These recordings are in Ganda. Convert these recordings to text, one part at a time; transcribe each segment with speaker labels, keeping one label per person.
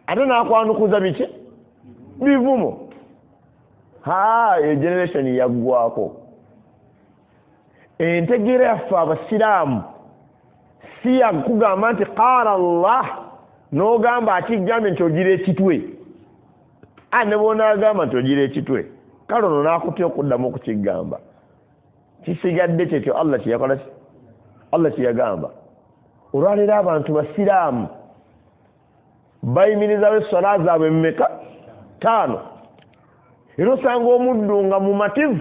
Speaker 1: Ate n'akwanukuza biki? Bivumo. Ha, eyo generation yaggwako. Entegeera yaffe abasiraamu si yakugamba nti qaala Allah n'ogamba akigambye nti ogira ekitwe. Ne bw'onaagamba nti ogira ekitwe, kale ono n'akutya okuddamu okukigamba. Kisigadde kyekyo Allah kye yakola ki? Allah kye yagamba. Olwaleero abantu basiraamu bayimirizawo esswala zaabwe mmeka? 5. Era osanga omuddu nga mumativu,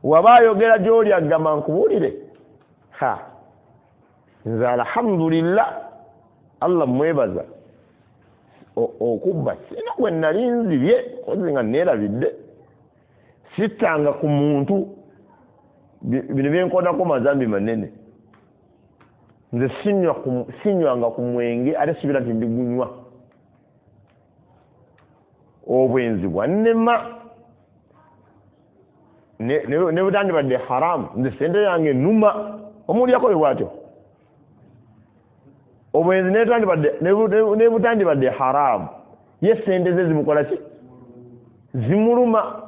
Speaker 1: waba ayogera gy'oli agamba nkubuulire, ha nze alhamdulillah Allah mwebaza okubba sina gwe nali nzibye kozi nga neerabidde, sittanga ku muntu, bino byenkonako mazambi manene, nze sinywanga ku mwenge ate sibira nti ndigunywa, obwenzi bwannema ne butandibadde haramu, nze sente yange nnuma. Omulyako bwe bwatyo obwenzi ne butandibadde haramu, ye sente ze zimukola ki? Zimuluma.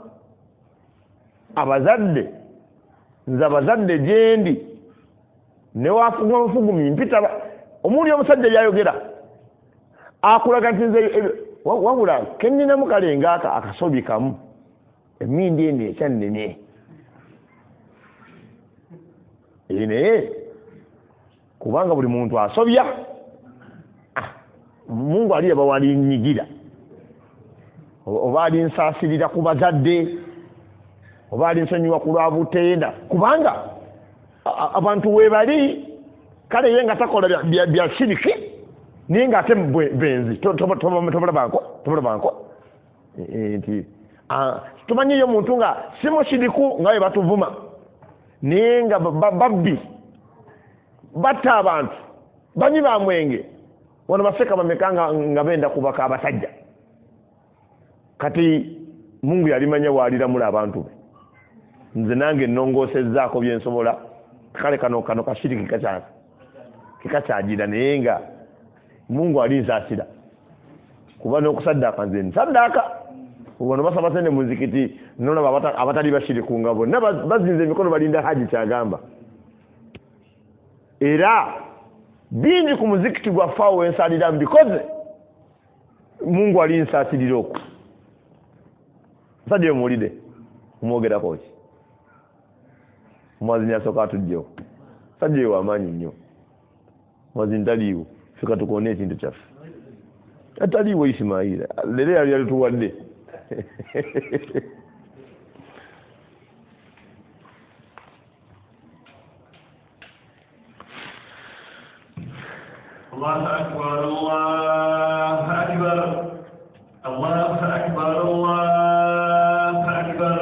Speaker 1: Abazadde, nze abazadde gyendi ne wafuguma bufugumi mpita. Omuli omusajja byayogera akulaga nti nze wabula kenninamu kale ngaaka akasobi kamu, emindi eno ekyannemye naye kubanga buli muntu asobya, Mungu ali aba walinyigira oba alinsaasirira ku bazadde oba alinsonyiwa ku lwa butenda, kubanga abantu weebali kale ye nga takola bya shiriki naye ng'ate benzi tobalabanko nti tumanyiyo muntu nga si mushiriku nga bwe batuvuma, naye nga babbi batta abantu banywi ba mwenge. Wano baseka bameka nga benda kubaka abasajja. Kati Mungu yalimanya waliramula abantu be. Nze nange nnongoosezzaako bye nsobola, kale kano kashiriki kikakyagira, naye nga Mungu alinsaasira kuba n'okusaddaaka nze nsaddaaka. Wano basaba sente mu nzikiti nolaba abatali bashiriku nga bonna bazinze emikono balinda haji kyagamba. Era bingi ku muzikiti gwaffe awo wensalira mbikoze, Mungu alinsaasirira okwo. Musajja omuwulidde omwogerako ki? Omwazinyi asooka atugyewo. Musajja oyo wamaanyi nnyo. Omwazinyi taliiwo, ffe katukoone ekintu kyaffe. Ataliiwo Isimaila, leero yali yalituwadde.
Speaker 2: Allahu akbar, Allahu akbar, Allahu akbar, Allahu akbar.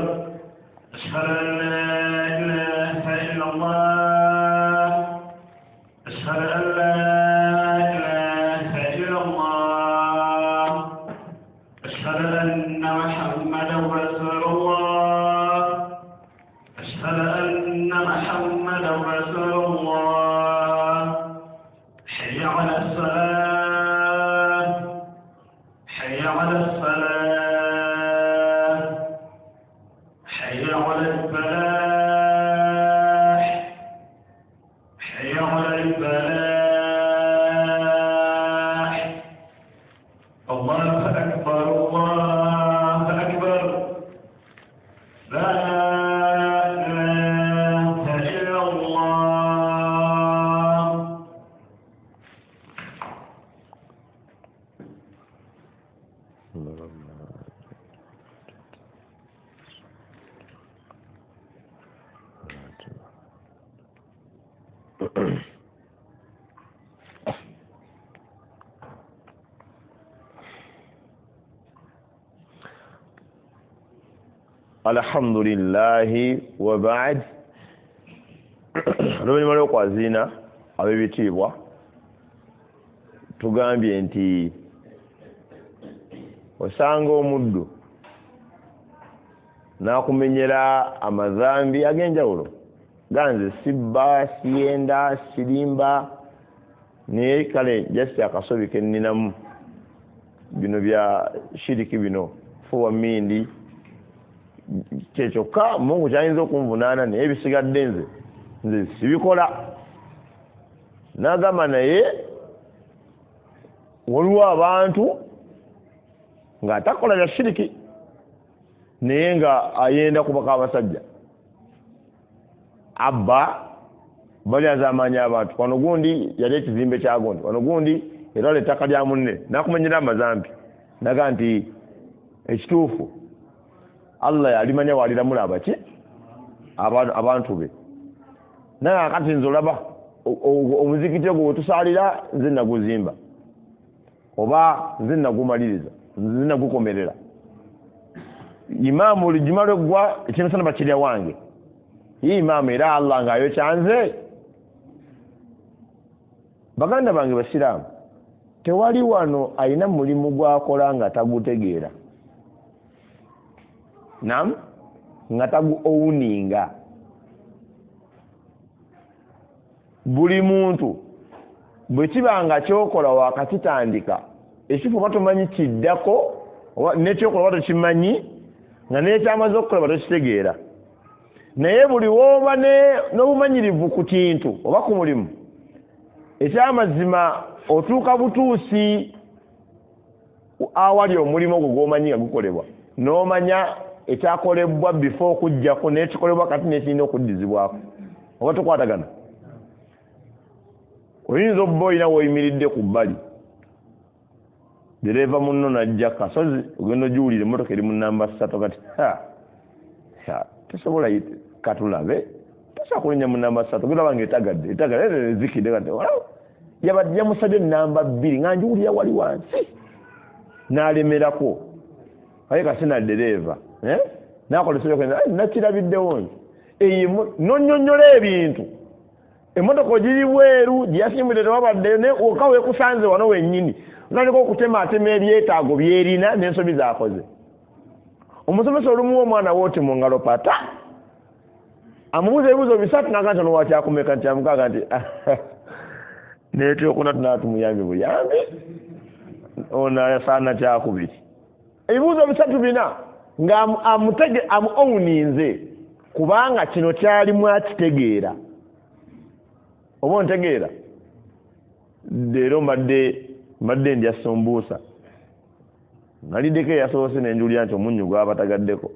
Speaker 2: Ashhadu an la ilaha illa Allah. Ashhadu an la ilaha illa Allah. Ashhadu anna Muhammadan rasulullah. Ashhadu anna Muhammadan rasulullah. حي على الصلاة، حي على الصلاة، حي على الفلاح، حي على الفلاح. الله أكبر، الله أكبر، لا إله إلا الله.
Speaker 1: Alhamdulillahi wa ba'd. Oluvannyuma lw'okwaziina ab'ebitiibwa tugambye nti osanga omuddu n'akumenyera amazambi ag'enjawulo, ganze sibba, siyenda, sirimba, naye kale just akasobi ke nninamu Bino bya shiriki, bino fuwa mindi kyekyokka Mungu kyayinza okunvunaana, naye ebisigadde nze sibikola. N'agamba naye waliwo abantu ng'atakola bya shiriki naye nga ayenda kubaka abasajja, abba balyaza amaanyi abantu. Wano gundi yali ekizimbe kya gundi, wano gundi etwala ettaka lya munne, n'akumanyira amazambi. Naga nti ekituufu Allah yalimanya waliramula abaki abantu be. Naye kati nze olaba omuzikiti ogwo wetusaalira nze naguzimba, oba nze nagumaliriza, nze nagukomerera. Imaamu olujuma lweggwa ekimisana bakirya wange ye imaamu, era Allah ng'ayokyanze. Baganda bange basiraamu, tewali wano alina mulimu gwakola nga tagutegeera, nam nga tagu owuninga. Buli muntu bwe kiba nga kyokola wakakitandika, ekifo oba tomanyi kiddako, nekyokola oba tokimanyi, nga nekyamaze okukola oba tokitegeera. Naye buli wooba n'obumanyirivu ku kintu oba ku mulimu, ekyamazima otuuka butuusi awali omulimu ogwo gw'omanyi nga gukolebwa, n'omanya ekyakolebwa before okujjako n'ekikolebwa kati n'ekirina okuddizibwako. Oba tukwatagana? Oyinza obba olina w'oyimiridde ku bbali, dereeva munno n'ajja kasozi, ogenda ogiwulira emmotoka eri mu namba 3, kati tosobola katulabe, tosobola kulinnya mu namba 3, ogenda nga etagadde etagadde ezikidde, kati yabadde yamusabye namba 2 nga njiwulira wali wansi n'alemerako, aye kasina dereeva n'akola nakirabiddewo nti nonnyonnyola ebintu. Emmotoka ogiri bweru gyeyasimbudde tewabaddeyo, naye wokka weekusanze wano wennyini otandika okutemaatema ebyetaago byerina n'ensobi z'akoze. Omusomesa olumuwa omwana wooti mu ngalo pata, amubuuza ebibuuzo 3 n'agamba nti ono wakyakumeka, nti amukaaga nti neetyokuna tunatumuyambi buyambi, ono asaana kyakubiri. Ebibuuzo 3 4 nga amu owuninze, kubanga kino kyalimu akitegeera. Oba ontegeera? Leero mbadde ndya sumbuusa, naliddeko eyasoose nenjulira nti omunnyu gwabatagaddeko,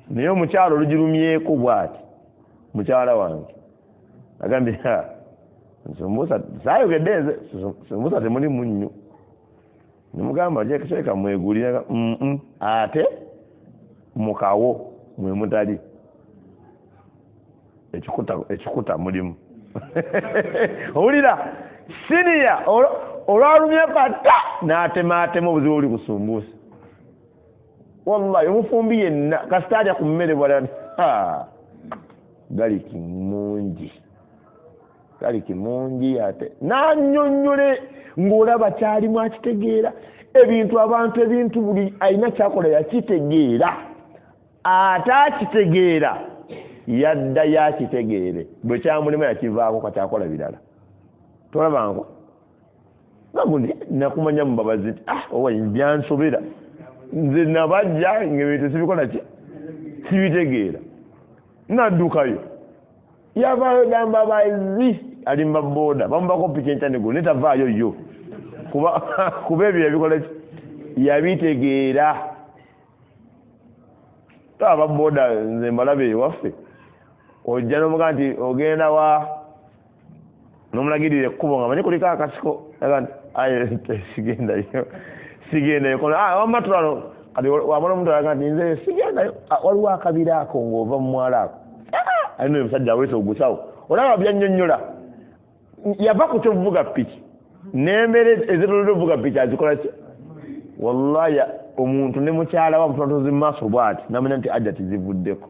Speaker 1: naye omukyalo olugirumyeko bw'ati mukyala wange agambye sumbuusa saayogedde nze sumbuusa temuli munnyu. Nemugamba kyeka mwegulira ate mukawo mwe mutali ekikuta mulimu. Owulira siniya olwalumye pata n'atemaatema obuzibu obuli ku sumbuusa. Wallahi omufumbi yenna kasita alya ku mmere bwala galiki mungi, galiki mungi, ate n'annyonnyole ng'olaba kyalimu akitegeera. Ebintu abantu ebintu buli alina kyakola yakitegeera, ate akitegeera yadda yakitegeere, bwe kyamulema yakivaako kakyakola birala. Tolabanko nagundi nakumanya mubabazi nti owa byansobera nze nabajja ng'ebintu sibikola ki sibitegeera, naddukayo yavaayo gamba bazi alimba boda bamubako piki enkya neggulo naye tavaayo yo kuba ebyo yabikola ki yabitegeera. Aba boda nze mbalabe ewaffe, ojja n'omugaa nti ogenda wa n'omulagirira ekkubo nga manyi kuliko akasiko, aye sigendayo sigendayo, wamma tulano kati wamala omuntu alaga nti nze sigendayo, waliwo akabira ako ng'ova mu mwala ako, alina oyo omusajja aweesa ogusawo, olaba byannyonnyola. Yava ku kyokuvuga piki n'embeera ezeetoolodde okuvuga piki azikola ki? Wallahi omuntu ne mukyala we amutontozi mu maaso bw'ati n'amanya nti ajja tizivuddeko,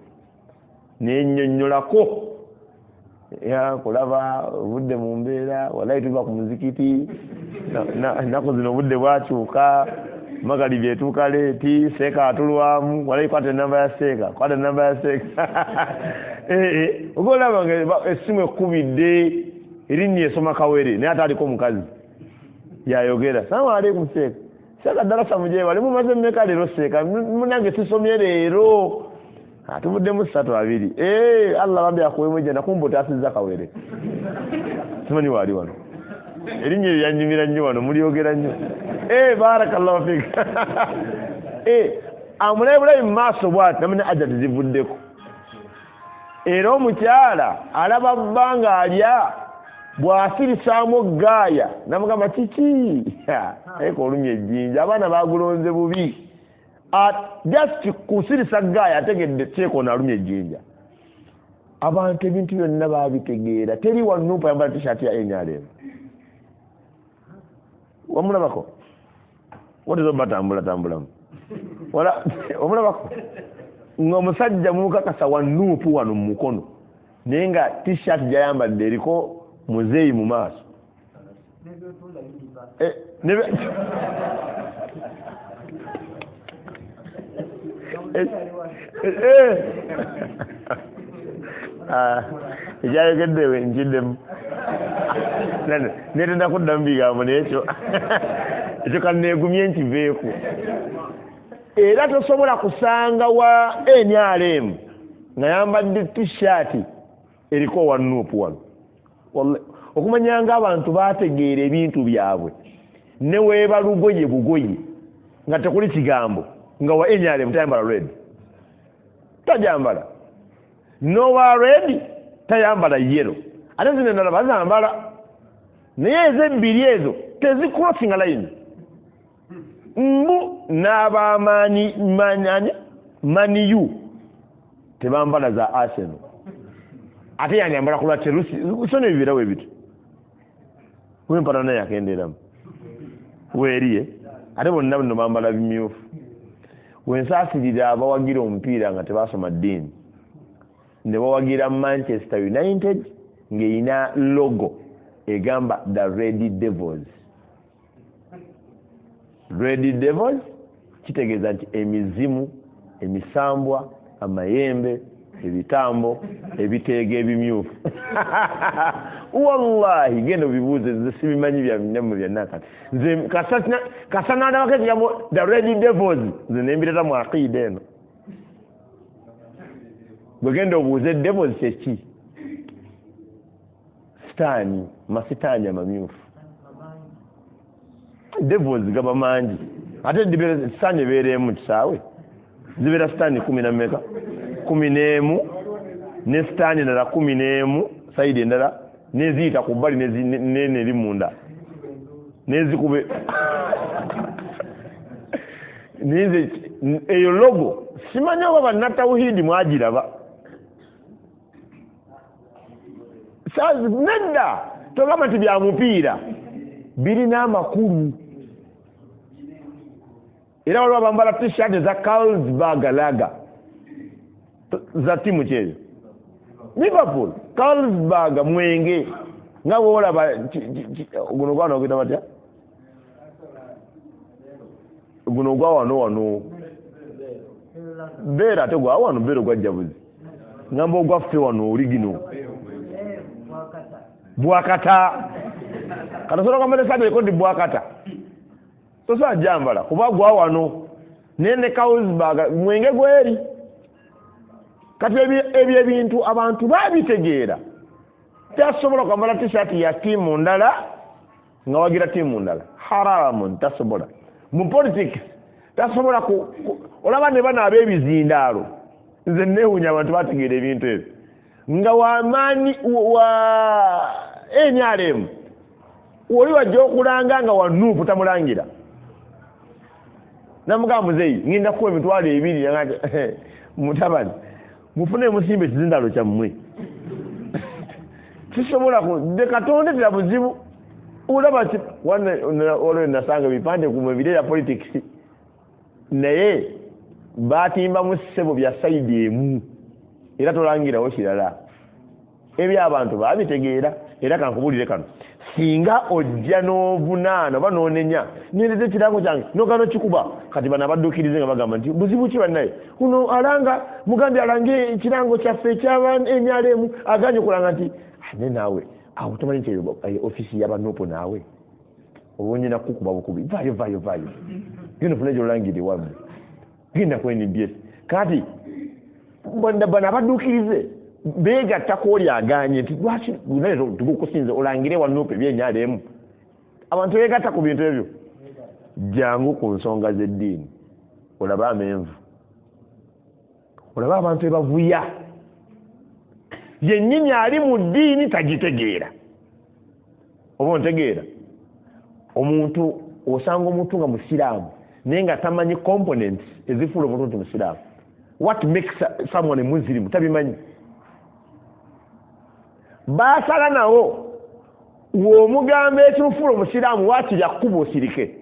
Speaker 1: nennyonnyolako kulaba obudde mu mbeera, wallahi tuva ku muzikiti ennaku zino obudde bwakyuka, magalibi etuuka leeti, seeka atulwamu, wallahi kwata enamba ya seeka, kwata enamba ya seeka. Oba olaba nga essimu ekkubidde erinnya esoma kawere naye ate aliko omukazi. Yayogera salamu aleikum seeka, seeka ddalasa mugyebale mumaze mmeka leero seeka, munange sisomye leero, tuvuddemu 3-2. Allah bambi akuwemu ejjana, kumbe otaasizza kawere. Simanyi waali wano erinnya eryo lyanyumira nnyo wano, mulyogera nnyo. Barakallahu fika. Amulabe bulabi mu maaso bw'ati namanya ajja tezivuddeko. Era omukyala alaba bba ng'alya bw'asirisaamu gaaya namugamba kiki, naye olumya ejjinja, abaana bagulonze bubi. Just kusirisa gaaya ategedde kyekoona alumya ejjinja. Abantu ebintu byonna babitegeera. Teri wa NUP ayambala t-shirt ya NRM. Wamulabako wotezo batambula tambulamu wala omulabako ng'omusajja mukakasa wa NUP wano mu mukono, naye nga t-shirt gy'ayambadde eriko muzeeyi mu maaso. Ekyayogedde nkiddemu netenda kuddamu bigambo, naye ekyo kanneegumye nkiveeko. Era tosobola kusanga wa NRM nga yambadde t-shirt eriko owa NUP wano. Okumanya ng'abantu baategeera ebintu byabwe, ne weeba lugoye bugoye nga tekuli kigambo, nga wa NRM tayambala red, tajambala n'owa red tayambala yellow, ate zino endala bazambala, naye ezebbiri ezo tezicrossinga line. Mbu n'abamaani maniyu tebambala za Arsenal, ate yanyambala kulwa Chelsea. So nebibirawo ebito wempala naye akendeeramu weeriye, ate bonna bino bambala bimyufu. Wensaasirira abawagira omupiira nga tebasoma ddiini ne bawagira Manchester United ng'erina logo egamba the Red Devils. Red Devils kitegeeza nti emizimu, emisambwa, amayembe, ebitambo, ebiteega ebimyufu. Wallahi genda obibuuze, nze sibimanyi byannammwe byonna kati. Nze kasa n'alabako ekigambo the Red Devils nze nembireeta mu aqiida eno. Gwe genda obuuze devils kye ki? Sitaani, masitaani amamyufu. Devils gaba mangi, ate sitaani ebeera emu kisaawe, zibeera sitaani 10 na 11 ne sitaani endala 11 sayidi endala neziyita ku bbali nene eri munda nezikube. Ninze eyo logo simanyi oba bannatawuhidi mwagiraba. Nedda togamba nti bya mupiira, birina amakulu. Era waliwo abambala t-shirt eza Carlsberg lager za ttiimu kyeyo Liverpool. Carlsberg mwenge nga bw'olaba guno gwa wano ogenda batya, guno gwa wano wano beera, ate gwa wano beera ogwa jabuzi, ngamba ogwaffe wano oli gino bwakata. Kati osobola kwambala esaati eriko nti bwakata, tosobola gyambala kuba gwa wano, naye ne Carlsberg mwenge gweri. Kati ebyo ebintu abantu babitegeera. Tasobola kwambala t-shirt ya ttiimu ndala nga wagira ttiimu ndala, haramun, tasobola. Mu politics tasobola olaba ne bano ab'ebizindaalo, nze neewuunya abantu bategeera ebintu ebyo. Nga wamaani wa NRM oli wajja okulanga nga wa NUP tamulangira, namugamba muzeeyi ngenda kuwa 20,000, mutabani mufune musimbe ekizindaalo kyammwe. Sisobola de Katonda tera buzibu. Olaba olwo nasanga ebipande ku mibiri ya politics, naye batimbamu ssebo bya sayidi emu, era tolangirawo kirala. Ebyabantu babitegeera. Era kankubulire kano, singa ojja n'ovunaana oba n'onenya nendeta ekirango kyange nogana okikuba, kati bano abadduukirize nga bagamba nti buzibu ki bannaye, uno alanga mugambye alange ekirango kyaffe ekyaba NRM, aganye okulanga nti ne naawe awo tomanyi nti eyo ofiisi y'abanuupu naawe Oba kukuba bukubi, vaayo vaayo vaayo, genda ofune gyolangire wammwe, genda ku NBS. Kati bano abadduukirize beegattako oli aganye nti lwaki tugukusinze olangire wa NUP ebyenyalemu. Abantu beegatta ku bintu ebyo. Jangu ku nsonga z'eddiini olabe amenvu, olabe abantu ebavuya yennyini ali mu ddiini tagitegeera. Oba ontegeera, omuntu osanga omuntu nga musiraamu naye nga tamanyi components ezifuula omuntu nti musiraamu. What makes someone a Muslim tabimanyi. Baasala nawo w'omugamba ekimufuula omusiraamu waakiri akkuba osirike.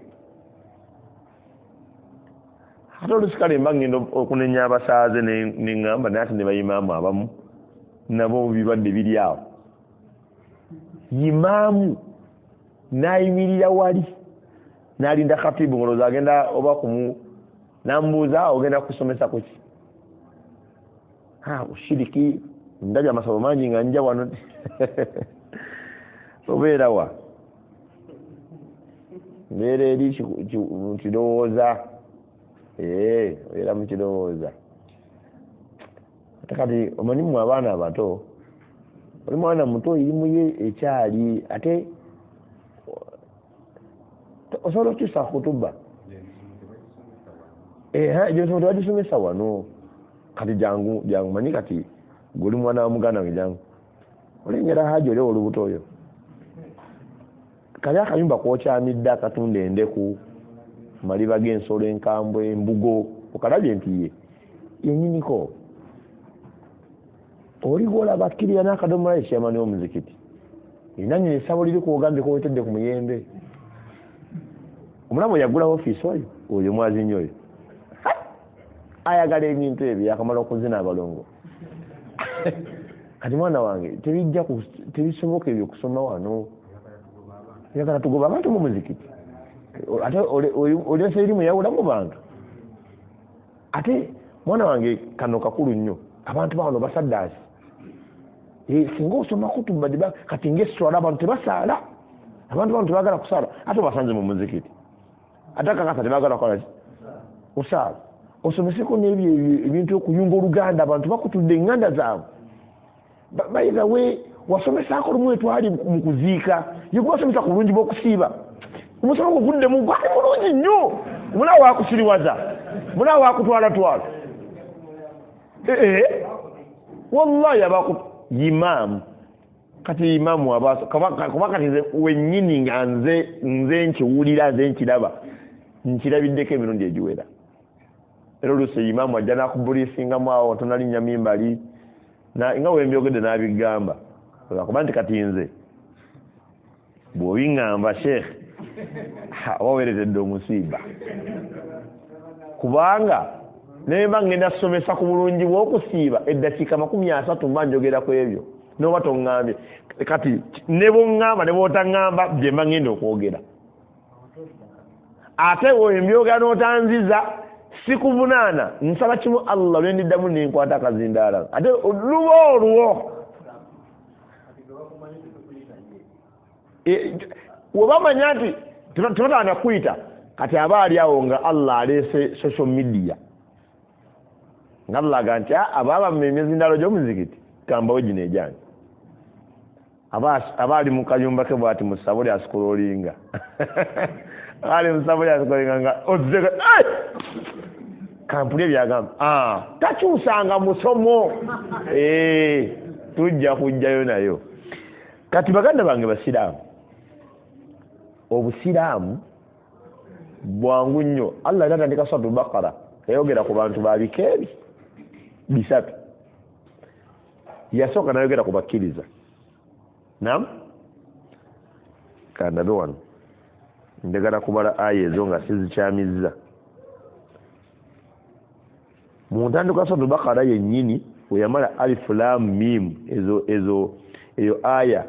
Speaker 1: Ate oluusi kale mba ngenda okunenya abasaaze neŋŋamba naye ate ne bayimaamu abamu nabo bibadde biri awo. Yimaamu n'ayimirira wali n'alinda khatibu ng'olowooza agenda oba kumu n'amubuuza ogenda kusomesa ku ki? Shiriki ndabye amasabo mangi nga nja wano. Obeera wa? Mbeera eri kirowooza, obeera mu kirowooza. Ate kati omanyi mmwe abaana abato, oli mwana muto irimu ye ekyali, ate osobola okukyusa kutuba emisomo tebagisomesa wano. Kati jangu jangu, manyi kati guli mwana wa muganda wange, jangu olengera haji oli olubuto oyo kali akayumba kwokyamidde akatunda endeku, maliba g'ensolo enkambwe, embugo, okalabye nti ye yennyiniko. Oli gw'olaba akkirira n'akadomola ekyamani w'omuzikiti enanyini essabo liri kwogambye kwowetedde ku muyembe. Omulamu yagula ofiisi oyo oyo mwazinyi oyo ayagala ebintu ebyo, yakamala okuzina abalongo. Kati mwana wange tebijja tebisoboka ebyo kusoma wano. Yagala tugoba abantu mu muzikiti, ate olese erimu yawula mu bantu. Ate mwana wange kano kakulu nnyo, abantu bawano basaddaasi. Singa osoma kutuba kati ng'esswala abantu tebasaala, abantu bano tebaagala kusaala, ate obasanze mu muzikiti ate akakasa tebaagala kukola ki? Kusaala. Osomeseko n'ebyo ebintu okuyunga oluganda, abantu bakutudde enganda zaabwe. By the way, wasomesaako lumu etwali mu kuziika, yekuwasomesa ku bulungi bw'okusiiba. Omusomo guguddemu gwali mulungi nnyo, mulaawo akusiriwaza, mulaawo akutwalatwala. Wallahi abaku imaamu kati imaamu abaso kuba kati wennyini nga nze nkiwulira, nze nkiraba, nkirabiddeko emirundi egiwera. Era oluusi imaamu ajja n'akubuliisingamu awo tonalinnya mimbali nga wembyogedde n'abigamba kuba nti kati nze bw'obiŋŋamba sheekh oba weeretedde omusiiba, kubanga nemba ngenda ssomesa ku bulungi bw'okusiiba eddakiika 30 mba njogera ku ebyo n'oba toŋŋambye. Kati ne bw'oŋŋamba ne bw'otaŋŋamba bye mba ngenda okwogera, ate wembyogera n'otanziza sikuvunaana, nsaba kimu Allah lwe ndiddamu nenkwata akazindaala ate luba olwo webamanya nti tebatanda kuyita. Kati aba ali awo nga Allah aleese social media nga Allah aga nti abaaba emizindaalo gy'omuzikiti kambawe gino egyange. Aba ali mu kayumba ke bwati mu ssabo lya scrollinga ali mu ssabo lya scrollinga nga ozze kampuni ebyagamba takyusanga musomo tujja kujjayo nayo. Kati baganda bange basiraamu, obusiraamu bwangu nnyo. Allah yatandika Suratul Baqara yayogera ku bantu babika ebi bisatu. Yasooka n'ayogera ku bakkiriza. Naam, kandabe wano njagala kubala aya ezo nga sizikyamizza. Mu ntandikwa Suratul Baqara yennyini we yamala alif lam mim, ezo eyo aya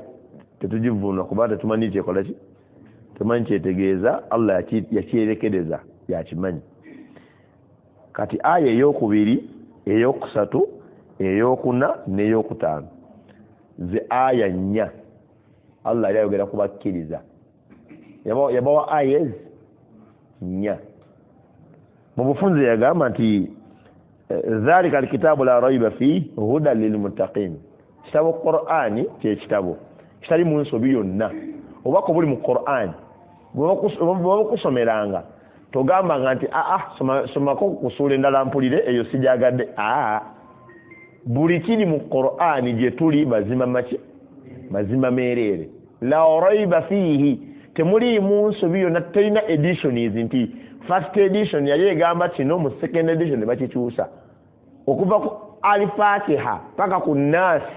Speaker 1: tetugivvuunula kuba tetumanyi kyekola ki, tetumanyi kyetegeeza. Allah yakyerekereza yakimanyi. Kati aya eyokubiri, eyokusatu, eyokuna n'eyokutaano ze aya nnya Allah yali ayogera ku bakkiriza. Yabawa aya 4. Mu bufunze yagamba nti dhalika alkitabu la raiba fihi hudan lilmuttaqin. Kitabo Qur'ani kye kitabo kitali mu nsobi yonna. Obubaka obuli mu Qur'ani bwe bakusomeranga togambanga nti somako kusuula endala mpulire eyo sijagadde. Buli kiri mu Qur'ani gye tuli mazima maki, mazima meereere. La raiba fihi, temuliimu nsobi yonna. Terina editions nti first edition yali egamba kino, mu second edition ne bakikyusa. Okuva ku Alfatiha paka ku Naasi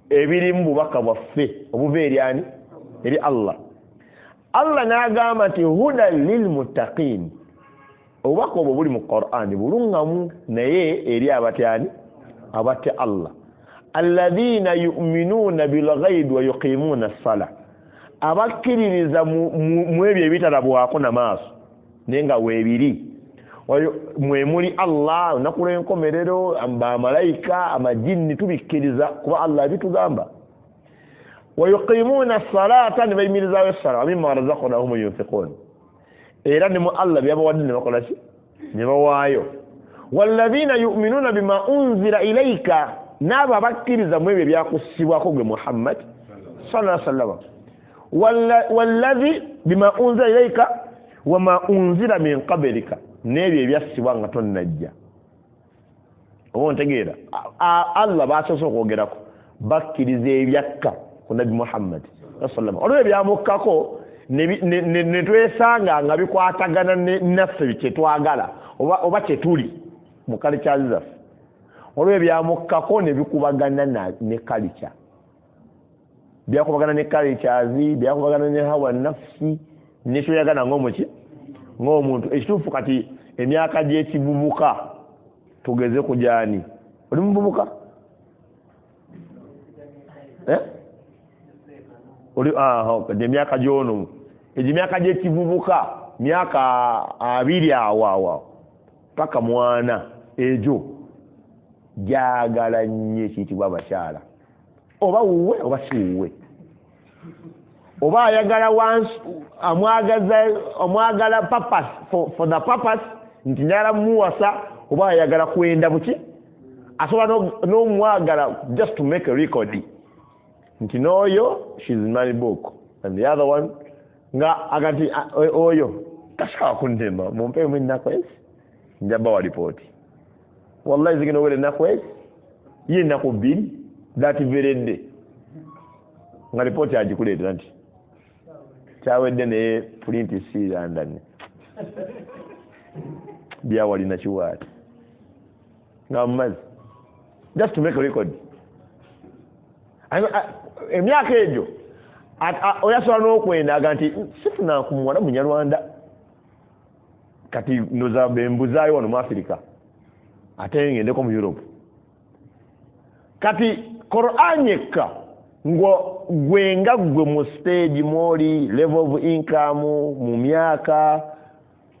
Speaker 1: ebirimu bubaka bwaffe obuva eri ani? Eri Allah. Allah n'agamba nti huda lilmuttaqin. Obubaka obwo buli mu Qur'ani bulungamu naye eri abatyani? Abatya Allah. Alladhina yu'minuna bilghaibi wa yuqimuna as-sala, abakkiririza mu ebyo ebitalabwako na maaso naye nga weebiri, mwe muli Allah, olunaku lw'enkomerero, bamalayika, amajinni, tubikkiriza kuba Allah bitugamba. Wa yuqimuna as-salata, ne bayimirizaawo essala. Wa mimma razaqnahum yunfiqun, era ne mu Allah byabawadde ne bakola ki? Ne bawaayo. Walladhina yu'minuna bima unzila ilayka, n'abo abakkiriza mu ebyo ebyakussibwako gwe Muhammad sallallahu alaihi wasallam. Walladhi bima unzila ilayka wama unzila min qablika, n'ebyo ebyassibwa nga tonnajja. Oba ontegeera? Allah basoose okwogerako bakkiriza ebyakka ku Nabbi Muhammad sallallahu alaihi wasallam. Olwo ebyamukkako ne twesanga nga bikwatagana naffe kye twagala oba kye tuli mu culture zaffe. Olwo ebyamukkako ne bikubagana ne culture, byakubagana ne cultures, byakubagana ne hawa nafsi, nekyoyagala ng'omuki ng'omuntu. Ekituufu kati emyaka gy'ekivubuka tugeze kujani, oli muvubuka oli emyaka gy'ono, egyo emyaka gy'ekivubuka myaka 20 awo paka 4, egyo gyagala nnyo ekiyitibwa abakyala, oba wuwe oba si wuwe, oba ayagala amwagala purpose for the purpose nti njagala muwasa, oba ayagala kwenda buki, asobola n'omwagala just to make a record nti n'oyo she's in my book and the other one nga agati oyo tasobola kuntema, mumpeemu ennaku ezi nja bawa lipooti. Wallahi zigenda okubeera ennaku ezi, ye ennaku 2 that very day nga lipooti agikuleetera nti kyawedde naye pulinti si London byawalina kiwaati nga mumazi, just to make a record. Emyaka egyo oyasobola n'okwenda aga nti sifuna ku muwala Munyarwanda, kati ndoza bembuzaayo wano mu Afirika ate ngendeko mu Europe. Kati Qur'an yekka gwe nga gwe mu stage mwoli, level of income, mu myaka,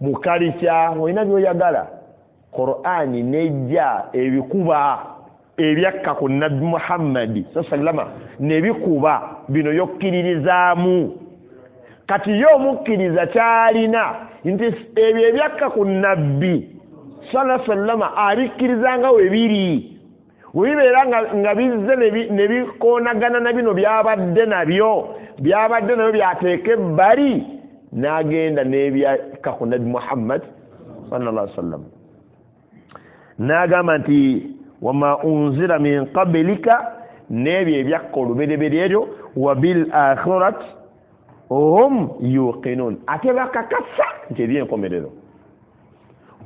Speaker 1: mu culture, olina by'oyagala. Qur'ani nejja ebikuba ebyakka ku Nabbi Muhammad sallama ne bikuba bino yokkiririzaamu. Kati ye omukkiriza kyalina nti ebyo ebyakka ku Nabbi sallama abikkirizanga we biri, webibeera nga bizze ne bikoonagana na bino byabadde nabyo byateeka ebbali, n'agenda n'ebyakka ku Nabbi Muhammad sallallahu alaihi wasallam. N'agamba nti wama unzila min qablika, n'ebyo ebyakka olubereberye eryo, wa bil akhirati hum yuqinun, ate bakakasa nti ebyenkomerero.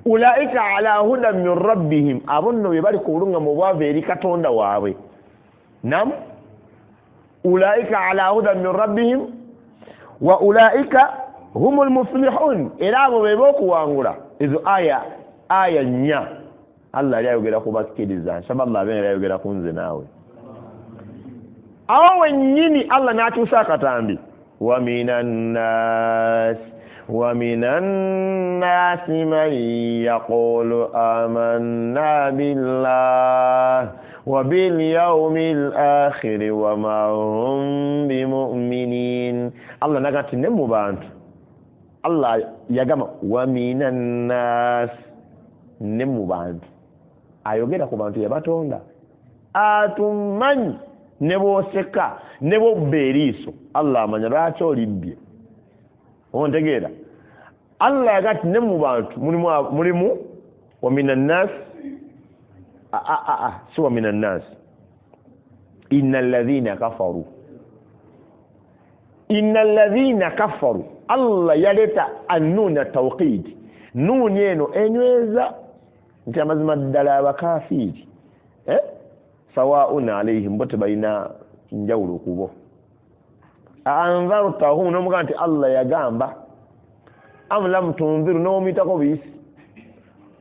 Speaker 1: Ulaika ala hudan min rabbihim, abo nno be bali ku bulungamu obwava eri Katonda waabwe. Nam ulaika ala hudan min rabbihim wa ulaika humul muflihun, era abo be b'okuwangula. Ezo aya 4 Allah yali ayogera ku bakkiriza. Nsaba Allah abe yali ayogera ku nze naawe. Awo wennyini Allah n'akyusa akatambi, wa minan nas Wa minan nasi man yaqulu amanna billah wa bil yawmil akhir wa ma hum bimu'minin. Allah nagati ne mu bantu, Allah yagamba wa minan nas, ne mu bantu, ayogera ku bantu yabatonda, atumanyi ne bwoseka ne bwobba eriiso, Allah amanya lwaki olibbye. Ontegeera? Allah yagati ne mu bantu mulimu wa minan nas, si wa minan nas, innal ladhina kafaru, innal ladhina kafaru. Allah yaleta annuna tawqid, nuuni eno enyweza nti amazima ddala abakafiiri sawaun alaihim, bo tebalina njawulo kubo. Anzartahum, n'omugamba nti Allah yagamba, am lam tunziru, n'omuyitako biyisi,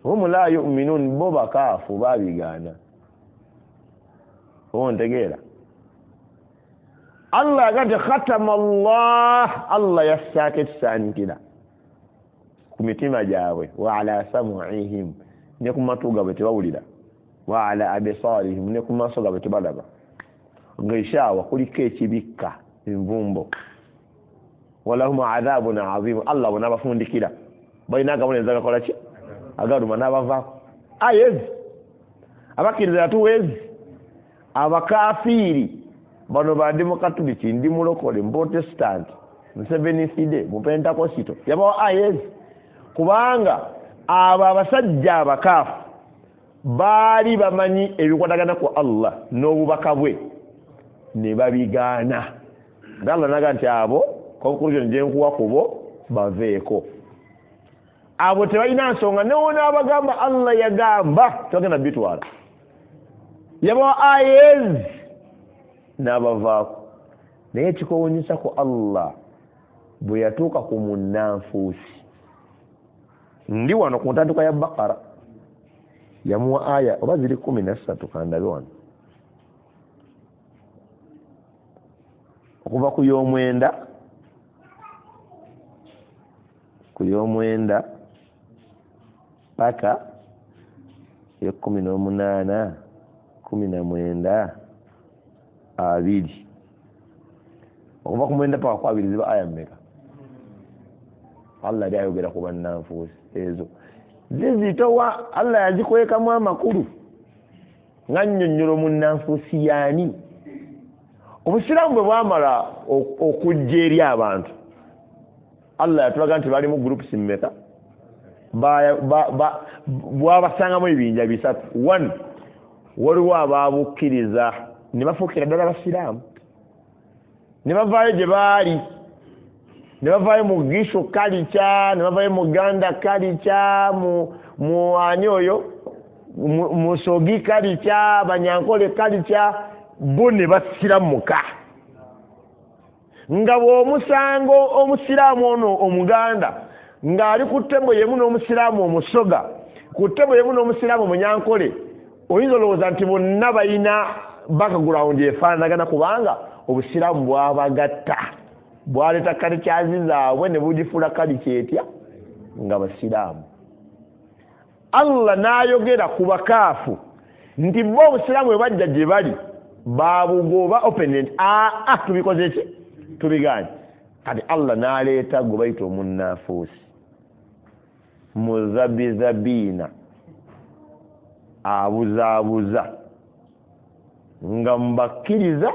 Speaker 1: hum la yu'minun, bo bakaafu babigaana. Ontegeera? Allah yagamba nti khatama Allah, Allah yassaako ekisaanikira ku mitima gyabwe, wa ala sam'ihim, ne ku matu gaabwe tebawulira, wa ala absarihim, ne ku maaso gaabwe tebalaba. Ng'eshaawa kuliko ekibikka envumbo, walahum adhabun adhim. Allah bw'anaabafundikira balina akabonerezo agakola ki? Agaluma n'abavaako. Aya ezi abakkiriza yatuwa ezi, abakafiiri bano bandi mukatuliki, ndi mulokole, muprotestant, musevenithide, mupentakosito, yabawa aya ezi kubanga abo abasajja abakaafu baali bamanyi ebikwatagana ku Allah n'obubaka bwe ne babigaana. Allah naga nti abo conclusion gye nkuwa kubo baveeko. Abo tebalina nsonga, newonaabagamba Allah yagamba tebagenda bitwala. Yabawa aya ezi n'abavaako. Naye ekikowunyisa ku Allah bwe yatuuka ku munnanfuusi, ndi wano ku ntandikwa ya Bakara, yamuwa aya oba ziri 13, kandabe wano, okuva ku y'omwenda, ku y'omwenda paka ye 18, 19, 20, okuva ku 9 paka ku 20 ziba aya mmeka? Allah yali ayogera ku bannanfuusi ezo zizitowa, Allah yazikwekamu amakulu nga nnyonnyola omunnanfuusi yaani. Obusiraamu bwe bwamala okujja eri abantu, Allah yatulaga nti balimu groups mmeka? Bwabasangamu ebibinja bisatu. One, waliwo ababukkiriza ne bafuukira ddala basiraamu, ne bavaayo gye baali, ne bavaayo mu Gisho kalica, ne bavaayo mu Ganda kalica, mu ani oyo Musogi kalica, Banyankole kalica, bo ne basiramuka. Nga bw'omusanga omusiraamu ono Omuganda ng'ali ku tebo yemu n'omusiraamu Omusoga, ku tebo yemu n'omusiraamu Omunyankole, oyinza olowooza nti bonna balina background efaanagana, kubanga obusiraamu bwabagatta, bwaleeta kalikyazi zaabwe ne bugifuula kalica etya nga basiraamu. Allah n'ayogera ku bakaafu nti bo obusiraamu bwe bajja gye bali babugoba open, tubikoze ki? Tubigaanye. Kati Allah n'aleeta gwe bayita omunnanfuusi, muzabizabiina, abuzaabuza, nga mubakkiriza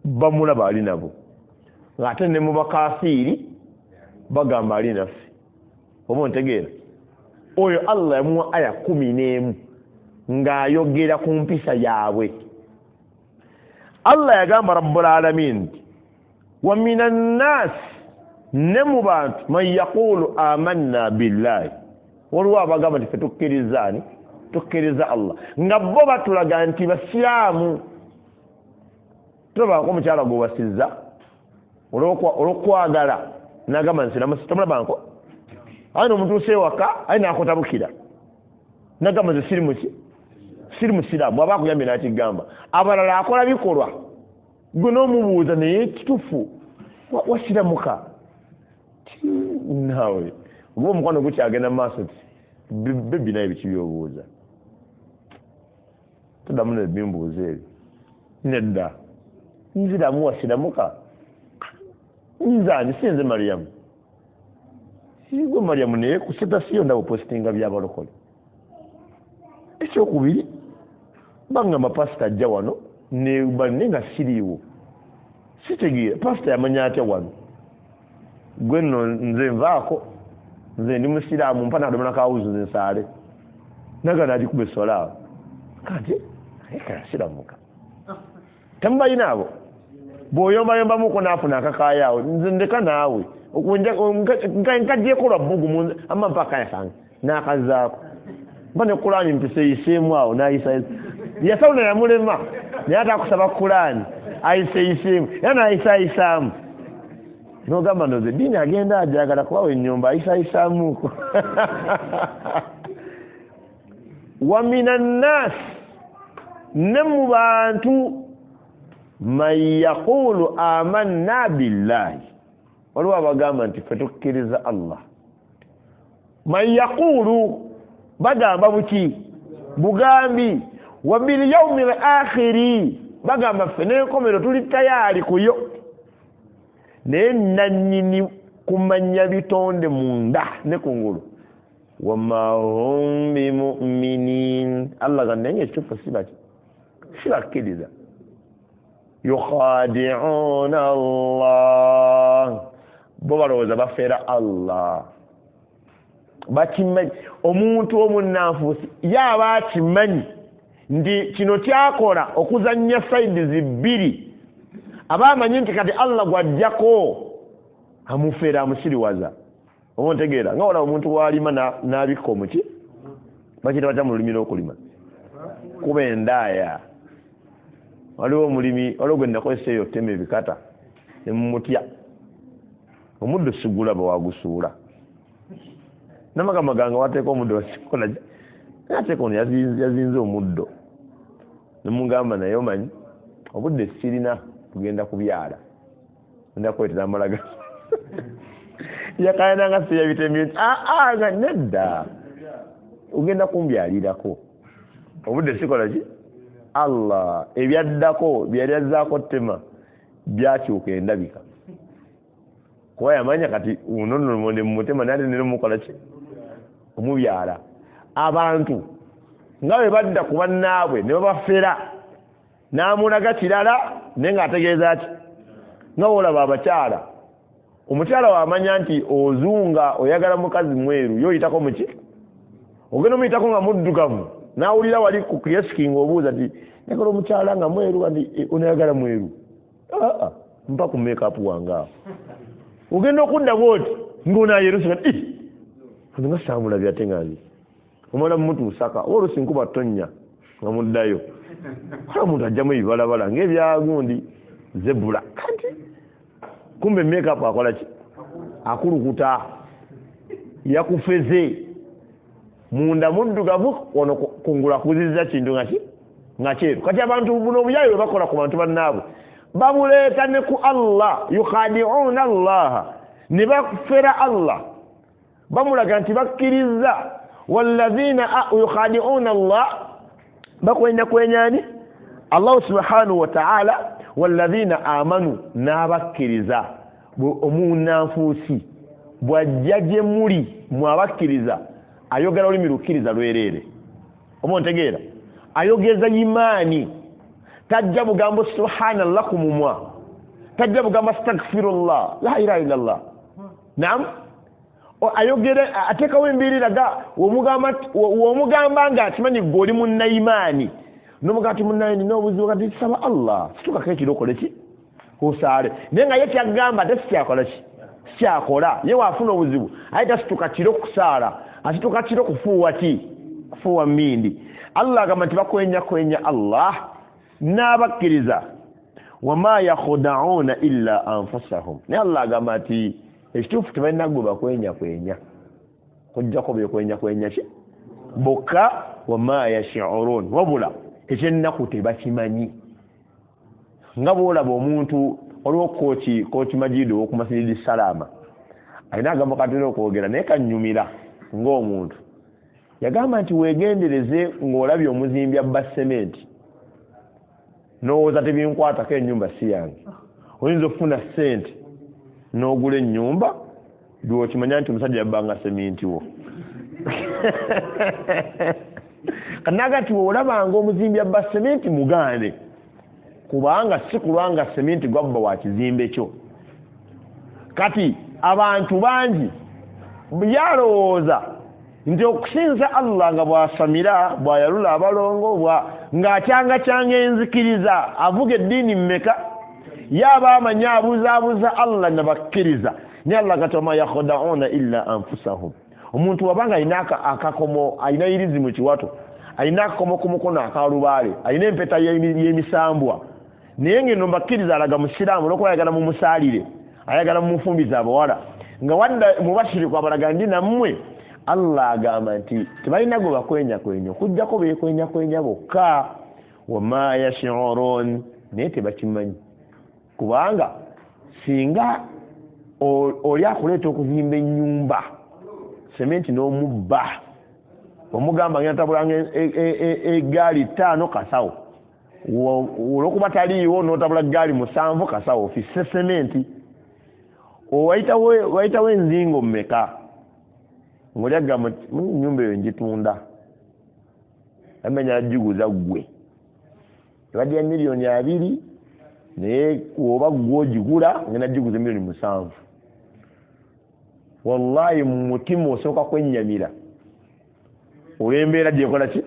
Speaker 1: bamulaba ali nabo, ng'ate ne mu bakafiiri bagamba ali naffe. Oba ontegeera? Oyo Allah yamuwa aya 11 ng'ayogera ku mpisa yaabwe. Allah yagamba Rabbul Alamin nti wa minan nas, ne mu bantu, man yaqulu amanna billahi, waliwo abagamba nti ffe tukkiriza ani? Tukkiriza Allah, nga bo batulaga nti basiraamu. Tolabangako omukyala gw'owasizza olw'okwagala n'agamba nsiramu, tomulabanko? Aye n'omutuusa ewaka aye n'akotabukira n'agamba nze siri muki, siri musiraamu. Bw'aba akuyambye n'akigamba. Abalala akola bikolwa, gwe n'omubuuza naye kituufu wasiramuka? Naawe oba omukwano gukyagenda mu maaso ti bebi naye biki byobuuza toddamu nebimbuuza ebyo nedda nziramu wasiramuka nze ani si nze Mariyamu gwe Mariyamu naye ku status yo ndaba opositinga byabalokole ekyokubiri bangamba pasita ajja wano ne banne nga siriiwo sitegeera pasita yamanya atya wano gwe nno nze nvaako nze ndi musiraamu mpa nakadomala kawuzi nze nsaale naga nagikuba eswala awo kati naye kayasiramuka temubalina abo bw'oyombayombamuko naafuna akakaayo awo nze ndeka naawe nkagyeko lwa bbugu ama mpa akaya kange n'akazaako mpa ne Kulaani mpiseeyiseemu awo n'ayisa yasawuna yamulema naye ate akusaba Kulaani ayiseeyiseemu era n'ayisayisaamu n'ogamba ndowooza eddiini agenda ajagala kubawa ennyumba ayisayisaamuko wa mina nnaasi ne mu bantu man yaqulu amanna billahi waliwo abagamba nti ffe tukkiriza Allah man yaqulu bagamba buki bugambi wa bil yaumil akhiri bagamba ffe n'enkomero tuli tayari kuyo naye nannyini kumanya bitonde munda ne kungulu wama hum bimuminin Allah gamba naye ekituufu sibakkiriza yukhadi'una Allah bo balowooza bafera Allah bakimanyi omuntu omunnanfuusi yaaba akimanyi nti kino kyakola okuzannya saidi bbiri aba amanyi nti kati Allah gwajjako amufera amusiriwaza oba ontegeera nga olaba omuntu w'alima n'abikka omuki bakiyita batya mu lulimi lw'okulima kuba endaaya waliwo omulimi waliwo gwe nakozesa eyo ttema ebikata ne mumutya omuddo sigulaba wagusuula namagamba gange wateeka omuddo wasikola ateeka ono yazinze omuddo ne mugamba naye omanyi obudde sirina tugenda kubyala ngenda kuleetera amalaga yakayananga siyabitemye nti nga nedda ogenda kumbyalirako obudde sikola ki Allah ebyaddako byali azzaako ttema byakyuka endabika kuba yamanya kati uno nno ne mumutema naye ate nemukola ki omubyala abantu nga bwe badda ku bannaabwe ne babafera n'amulaga kirala naye ng'ategeeza ki nga bw'olaba abakyala omukyala wamanya nti ozunga oyagala mukazi mweru ye oyitako muki ogenda omuyitako nga muddugavu n'awulira wali ku kioski ng'obuuza nti njagala omukyala nga mweru nti onoyagala mweru aa mpa ku makeup wange awo ogenda okudda bw'oti ng'onaayerusa nti nze nga saamulabye ate nga nzi omala mumutuusaka oba oluusi nkuba ttonnya nga muddayo kale omuntu ajjamu ebibalabala ng'ebyagundi zebula kati kumbe makeup akola ki akulukuta yakufeze munda muddugavu ono kungula kuzizza kintu nga ki nga kyeru kati abantu buno obuyayi bwe bakola ku bantu bannaabwe babuleeta ne ku Allah yukhadi'una Allah ne bafera Allah bamulaga nti bakkiriza walladhina yukhadi'una Allah bakwenya kwenyani Allah subhanahu wa ta'ala walladhina amanu n'abakkiriza omunnanfuusi bw'ajja gye muli mwabakkiriza ayogera olulimi lukkiriza lwereere oba ontegeera ayogeza imaani tajja bugambo subhanallah ku mumwa tajja bugambo astaghfirullah la ilaha illallah naam ayogera ateekawo embeera eraga womugamba nga akimanyi gwe oli munnaimaani nomugamba ti munnaye nina obuzibu kati saba Allah situkako ekiro okole ki osaale naye nga ye kyagamba ate sikyakola ki sikyakola ye waafuna obuzibu aye tasituka kiro kusaala asituka kiro kufuuwa ki kufuuwa mmindi Allah agamba nti bakwenya kwenya Allah n'abakkiriza wama yakhuda'una illa anfusahum naye Allah agamba nti ekituufu tebalina gwe bakwenya kwenya kujjako bekwenya kwenya ki bokka wama yash'urun wabula ekyennaku tebakimanyi nga bw'olaba omuntu waliwo kooki Majido ow'oku Masjidi Salaama Alina agambo katera okwogera naye kanyumira ng'omuntu. Yagamba nti weegendereze ng'olabye omuzimbi abba sementi, n'owooza tebinkwatako, ennyumba si yange. Oyinza okufuna ssente n'ogula ennyumba lw'okimanya nti omusajja yabbanga seminti wo. Kanaga nti olabanga omuzimbi abba sementi mugaane, kubanga si kulwanga sementi gwabba wa kizimbe kyo. Kati abantu bangi yalowooza nti okusinza Allah nga bw'asamira, bw'ayalula abalongo, ng'acyangacyanga enzikiriza, avuga eddiini mmeka, yaba amanyi abuzaabuza Allah nabakkiriza. Naye Allah kati wama yakhda'una illa anfusahum. Omuntu wabanga alina akakomo, alina irizi mu kiwato, alina akakomo ku mukono akalubaale, alina empeta y'emisambwa, naye ng'eno mbakkiriza alaga musiraamu olwokuba ayagala mumusaalire, ayagala mumufumbize abawala, nga wadda mubashiriku abalaga ndi nammwe. Allah agamba nti tebalina gwe bakwenyakwenya okuggyako beekwenyakwenya bokka. Wama yash'urun, naye tebakimanyi. Kubanga singa oli akuleeta okuzimba ennyumba sementi n'omubba, omugamba ngenda tabulanga eggaali 5 kasawo, olwokuba taliiwo n'otabula ggaali 7 kasawo, ofisse sementi. Wayitawo enzingo mmeka ng'oli agamba nnyumba eyo ngitunda, amenya agiguza ggwe, ebadde ya miliyoni 2, naye oba ggwe ogigula ngenda giguza miliyoni 7. Wallahi mu mutima osooka kwennyamira olw'embeera gyekola ki,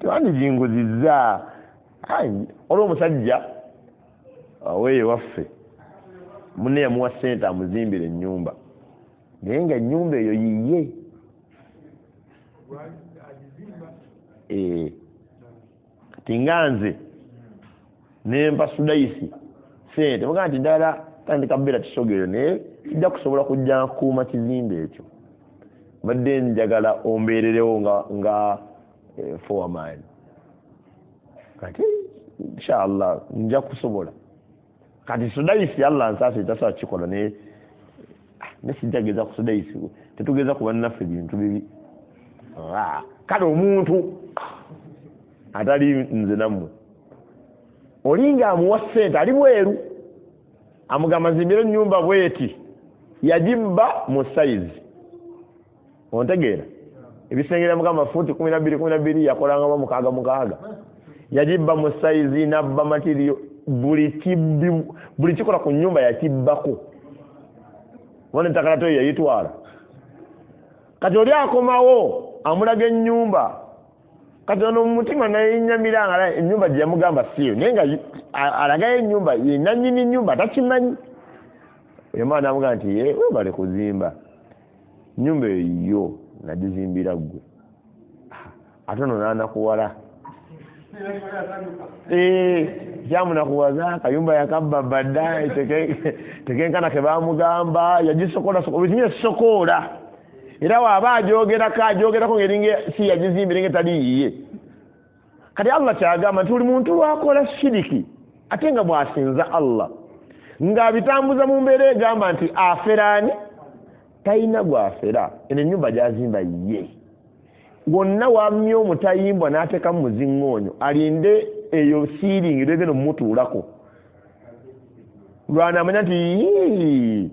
Speaker 1: tewandijinguzizza. Olw'omusajja weeyo waffe munne yamuwa ssente amuzimbira ennyumba, naye nga ennyumba eyo yiye. Kati nga nze nempa Sudayisi ssente, mugamba nti ddala tandika kubeera kisogeyo, naye kijja kusobola kujja nkuuma kizimbe ekyo, mbadde njagala ombeererewo nga foreman. Kati inshallah nja kusobola. Kati Sudayisi Allah nsaasire tasobola kukikola, naye ne sijja kugeza ku Sudayisi, tetugeza ku bannaffe bintu bibi. Kale omuntu atali nze nammwe oli ng'amuwa ssente ali bweru, amugamba nzimbira ennyumba bweti, yagibba mu sayizi. Ontegeera? Ebisenge yamugamba fuuti 12 12, yakolanga 6 6, yagibba mu sayizi n'abba matiriyo, buli kikola ku nnyumba yakibbako. Bona ettaka latoyo yayitwala. Kati oli akomawo amulaga ennyumba, kati ono mu mutima nayennyamira nga ennyumba gye yamugamba siyo, naye nga alagayo ennyumba ye nannyini nnyumba takimanyi. Oyo mwana amugamba nti ye webale kuzimba nnyumba eyo yo nagizimbira ggwe, ate ono n'anakuwala. Kyamunakuwaza akayumba yakabba badda tekenkana ke baamugamba, yagisokola buli kimu yasokoola. Era waaba agyogerako ng'eringa si yagizimbira nga etali yiye. Kati Allah kyagamba nti buli muntu lw'akola shiriki ate nga bw'asinza Allah ng'abitambuza mu mbeera egamba nti aferaani, talina gw'afera, eno ennyumba gy'azimba yiye. Wonna wamye omutayimbwa n'ateekamu muziŋŋoonyo alinde eyo siiringi lwegenda omumutuulako, lwanaamanya nti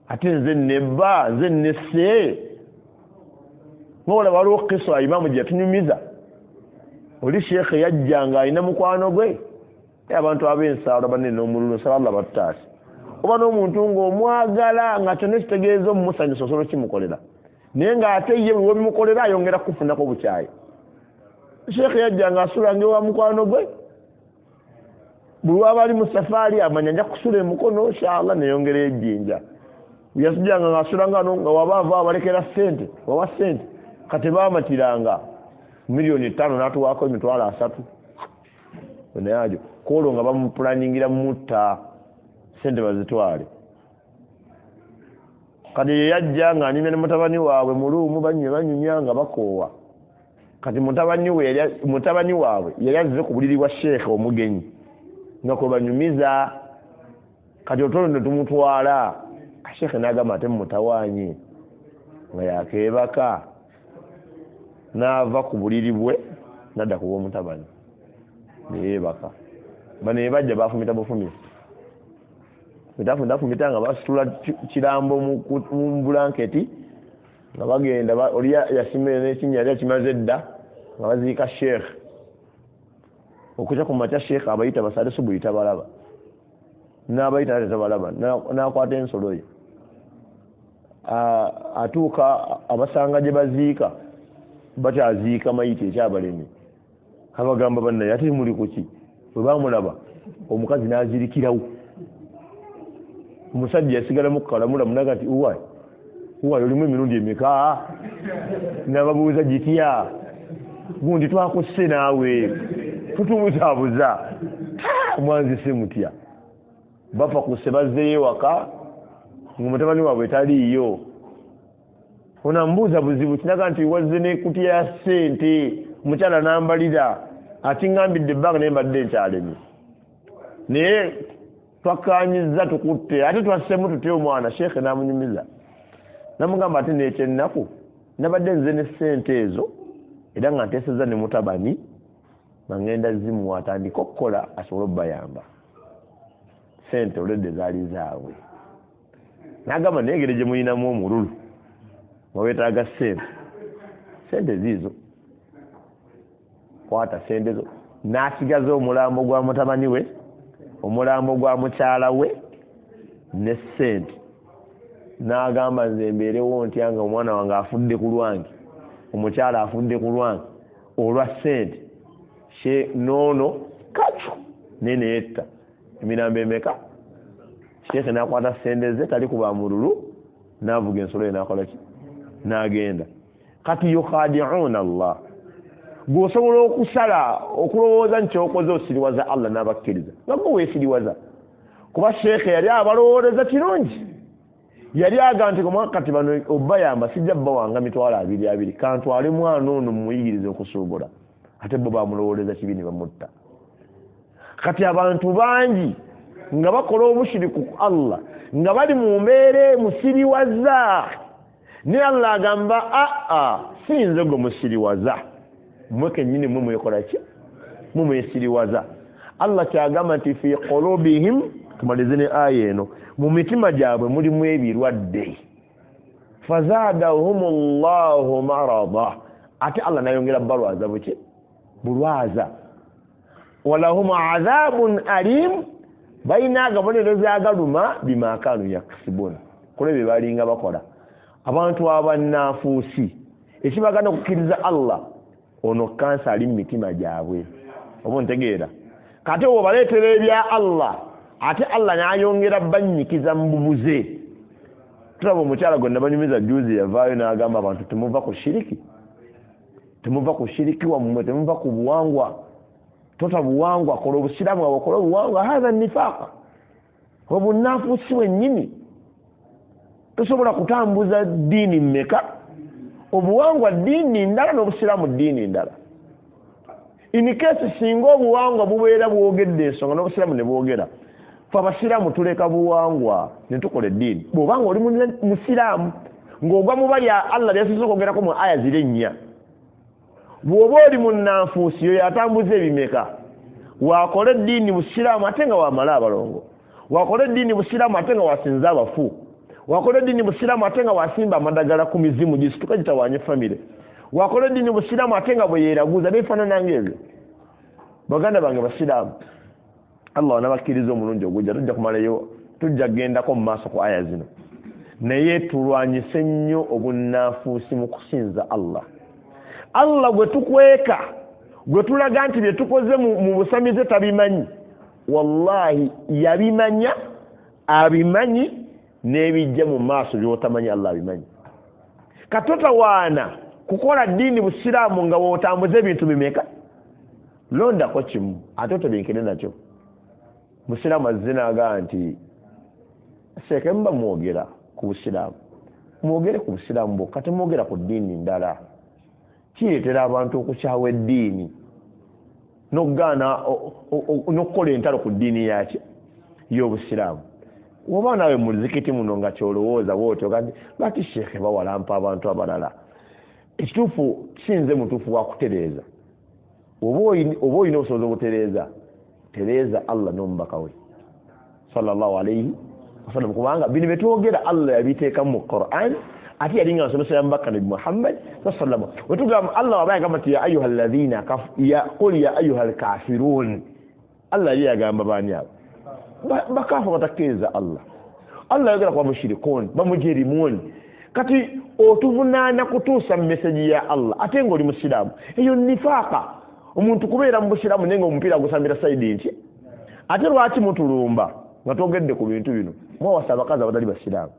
Speaker 1: ate nze nebba, nze nesse. Ng'olaba waliwo kiswa imaamu gye yatunyumiza, oli sheekhe yajja ng'alina mukwano gwe, abantu ab'ensaalo banene n'omululu, nsaba Allah batutaase. Oba n'omuntu ng'omwagala nga kyonna ekitegeeza omumusanyusa osobola okimukolera, naye ng'ate ye buli w'obimukolera ayongera kukufunako bukyayi. Sheekhe yajja ng'asulanga ewa mukwano gwe, buli waba ali mu safaari amanya nja kusula emukono inshallah neyongera ejjinja. Yasijjanga ng'asulanga nga waba ava abalekera ssente, wawa ssente, kati baamatiranga miliyoni 5 n'atuwaako emitwalo 3. Naye ajo kwolwo nga bamupulaningira mutta ssente bazitwale. Kati ye yajja ng'anyumya ne mutabani waabwe mu luumu, banyumya nga bakoowa. Kati mutabani waabwe yali azze ku buliri bwa sheekhe omugenyi nga kwe banyumiza. Kati otolo ne tumutwala. Sheikh n'agamba ate mutawaanye nga yakeebaka, n'ava ku buliri bwe n'adda ku bw'omutabani ne yeebaka. Bano ne bajja bafumita bufumisi, fumita nga basitula kirambo mu bulanketi nga bagenda. Oli yasimira n'ekinnya yali akimaze dda, nga baziika Sheikh. Okujja ku makya Sheikh abayita basaale subuhi, tabalaba, n'abayita ate tabalaba, n'akwata ensolo ye atuuka abasanga gye baziika, bakyaziika mayiti ekyabalemi. Abagamba bannaye ate muli kuki? Bwe bamulaba omukazi n'azirikirawo, omusajja yasigalamu kukalamulamu naga nti uwayi uwayi olimu emirundi emeka? N'ababuuza gitya gundi twakusse naawe tutubuzaabuza mwanzise mutya? Bafa kusse bazzeeyo ewaka ng'omutabani waabwe taliiyo. Onambuuza buzibu kinaga nti wazze n'ekutiya ya ssente, omukyala n'ambalira akiŋŋambidde ebbanga naye mbadde nkyalemye, naye twakkaanyizza tukutte ate twassemu tutya omwana. Sheekhe n'amunyumiza namugamba ate n'ekyennaku nabadde nze ne ssente ezo era nga nteesezza ne mutabani nga ngenda zimuwa atandike okukola asobole obbayamba. Ssente olwedde zaali zaabwe. N'agamba naye engeri gye muyinamu omululu nga weetaaga ssente, ssente ziizo, kwata ssente zo. N'asigaza omulambo gwa mutabani we, omulambo gwa mukyala we ne ssente. N'agamba nze mbeerewo ntya nga omwana wange afudde ku lwange, omukyala afudde ku lwange olwa ssente. Noono kacu naye neyetta emirambo emeka. Sheekhe n'akwata ssente ze tali kuba mululu, n'avuga ensolo ye n'akola ki, n'agenda. Kati yukhadi'uuna Allah, gw'osobola okusala okulowooza nti kyokoze osiriwaza Allah n'abakkiriza, nga gwe weesiriwaza. Kuba sheekhe yali abalowooleza kirungi, yali aga nti kati bano obbayamba sijja bbawanga 20,000, kantwale mwana ono mumuyigirize okusuubula. Ate bo bamulowooleza kibi ne bamutta. Kati abantu bangi nga bakola obushiriku ku Allah nga bali mu mbeera emusiriwaza, naye Allah agamba aa si nze gwe musiriwaza, mmwe kennyini mmwe mwekola ki, mmwe mwesiriwaza. Allah kyagamba nti fi qulubihim, tumalize ne aya eno, mu mitima gyabwe mulimu ebirwadde. Fazaadahum llahu marada, ate Allah nayongera balwaza buki, bulwaza. Walahum adhabun alim, balina agabonerezo agaluma bima kanu yaksibuna, kule bye balinga bakola. Abantu abannanfuusi ekibagana okukkiriza Allah, ono kansa ali mu mitima gyabwe, oba ontegeera. Kati obaleetera ebya Allah, ate Allah n'ayongera bannyikiza mu bubuze. Tulaba omukyala gwe nabanyumiza juzi yavaayo n'agamba abantu temuva ku shiriki, temuva ku shiriki wammwe, temuva ku buwangwa, tota buwangwa, kola obusiraamu bwabwe, kola obuwangwa. Hatha nifaaqa, obunnanfuusi bwennyini. Tosobola kutambuza ddiini mmeka, obuwangwa ddiini ndala n'obusiraamu ddiini ndala. In case singa obuwangwa bubeera bwogedde ensonga n'obusiraamu ne bwogera, fe abasiraamu tuleka buwangwa ne tukola eddiini. Bw'obanga oli musiraamu ng'ogwa mu bali Allah byasinze okwogerako mu aya ziri ennya, bw'oba oli munnanfuusi oyo atambuza ebimeka, wakola eddiini busiraamu ate nga wamala abalongo, wakola eddiini busiraamu ate nga wasinza abafu, wakola eddiini busiraamu ate nga wasimba amadagala ku mizimu gisituka gitawanye famire, wakola eddiini busiraamu ate nga bwe yeeraguza bifaanana ng'ebyo. Baganda bange basiraamu, Allah wanabakkiriza omulungi ogujja tujja kumalayo, tujja kugendako mu maaso ku aya zino, naye tulwanyise nnyo obunnanfuusi mu kusinza Allah. Allah gwe tukweka, gwe tulaga nti bye tukoze mu busamize tabimanyi, wallahi yabimanya, abimanyi n'ebijja mu maaso by'otamanyi Allah abimanyi. Katotawaana kukola ddiini busiraamu nga w'otambuza ebintu bimeka, londako kimu ate otebenkere nakyo. Musiraamu azze n'agamba nti seeke muba mwogera ku busiraamu, mwogere ku busiraamu bwokka, temwogera ku ddiini ndala. Kireetera abantu okukyawa eddiini n'okugaana n'okukola entalo ku ddiini yaki y'obusiraamu. Oba naawe mu muzikiti muno nga kyolowooza bwotyo kandi lwaki sheekhe bawalampa abantu abalala? Ekituufu sinze mutuufu wa kutereeza. Oba olina obusobozi obutereeza, tereeza Allah n'omubaka we sallallahu alayhi wasallam, kubanga bino bye twogera Allah yabiteekamu mu Quran, ate yali nga nsomesa ya mubaka Nabi Muhammad sallallahu alayhi wasallam. Wetugamba Allah waba yagamba nti ya ayuha alladhina qul ya ayuha alkafirun, Allah yali yagamba baani abo? Bakafa batakkiriza Allah. Allah yayogera ku bamushirikun, bamujerimun. Kati otuvunaana kutuusa meseji ya Allah ate ng'oli musiraamu. Eyo nifaaka. Omuntu kubeera mu busiraamu naye ng'omupiira gusambira sayidi nti. Ate lwaki mutulumba nga twogedde ku bintu bino? Mwawasa abakazi abatali basiraamu,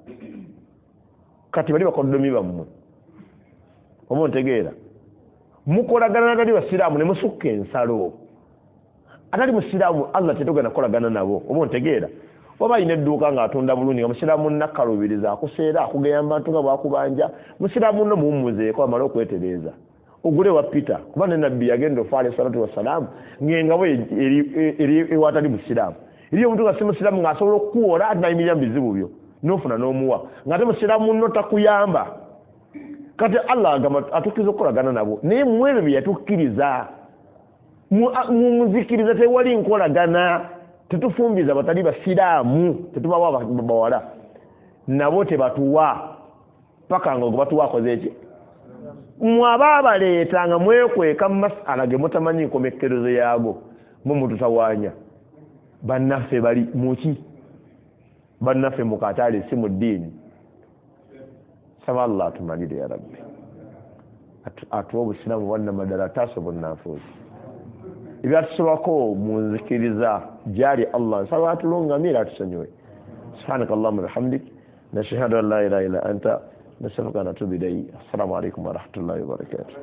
Speaker 1: kati bali bakoddomi bammwe. Oba ontegeera? Mukolagana n'abatali basiraamu ne musukka ensalo. Atali musiraamu Allah tetugenda kukolagana nabo. Oba ontegeera? Oba alina edduuka ng'atunda bulungi nga musiraamu nakkalubiriza akuseera akugeyamba bantu nga bwakubanja, musiraamu nno muwummuzeeko amale okwetereeza. Ogule wa Peter, kuba ne nabbi yagenda ofa alayhi salatu wassalaamu ng'engabo eri ewatali musiraamu. Eriyo omuntu nga si musiraamu ng'asobola okukuwola ate n'ayimirira mu bizibu byo n'ofuna n'omuwa, ng'ate musiraamu nno takuyamba. Kati Allah agamba atukkiriza okukolagana nabo, naye mu ebyo bye yatukkiriza muzikiriza tewali nkolagana. Tetufumbiza batali basiraamu, tetubawa bawala nabo tebatuwa paka nga batuwa akoze eki. Mwaba abaleeta nga mwekweka mu masala ge mutamanyi nkomekkerezo yaago, mwe mututawaanya. Bannaffe bali muki? Bannaffe mu katale si mu ddiini. Saba Allah atumalire ya Rabbi, atuwe obusiraamu bwannamaddala, ataasa obunnanfuusi. Ebyatusobako mu nzikiriza gyali Allah, nsaba atulungamye era atusonyiwe. Subhanaka Allahumma bihamdik, nashhadu an la ilaha illa anta, nastaghfiruka wa natubu ilayk. Assalamu alaikum warahmatullahi wabarakatuh.